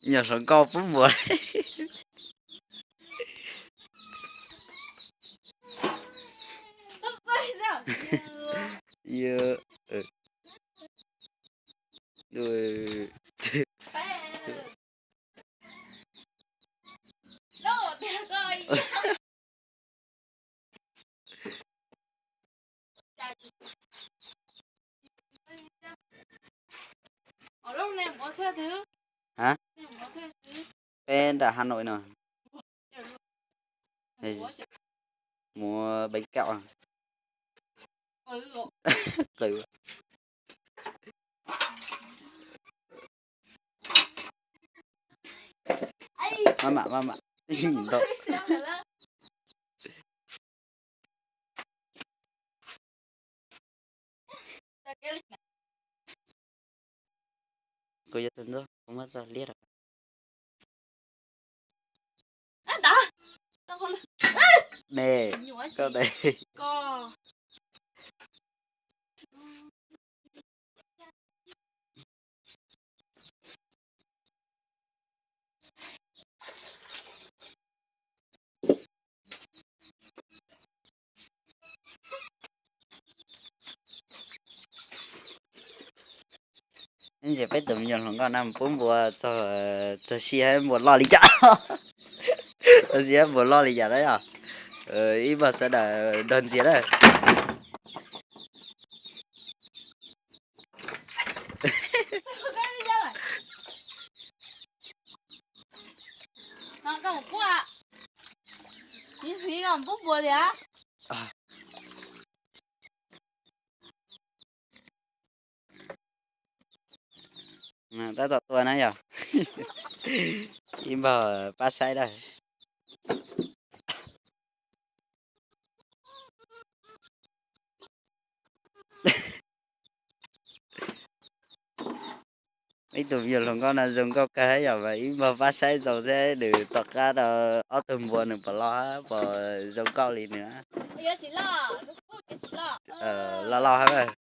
Nyuam hluas nkauj pub npua. Peb nram Hà Nội no. Muab bánh kẹo. Qw. Maj mam, maj mam. Ntau. Kuv yuav tus ntub, kuv muab txoj liab rau. Ne, koj ne. Ib ntsis peb tus me nyuam hluas nkauj no pub npua txog, txog sij hawm npua loj li cas. Txog sij hawm npua loj li cas na yom. Ib npawg sawv daws nrog ntxias na. Tab tom tua na yom. Ib npawg pab saib na. Ib tug me nyuam hluas nkauj no zoo nkauj kawg yom, mas ib npawg pab saib zoo seb nws tom qab rau ob tug npua nws puas loj, puas zoo nkauj li nws. Loj loj hab.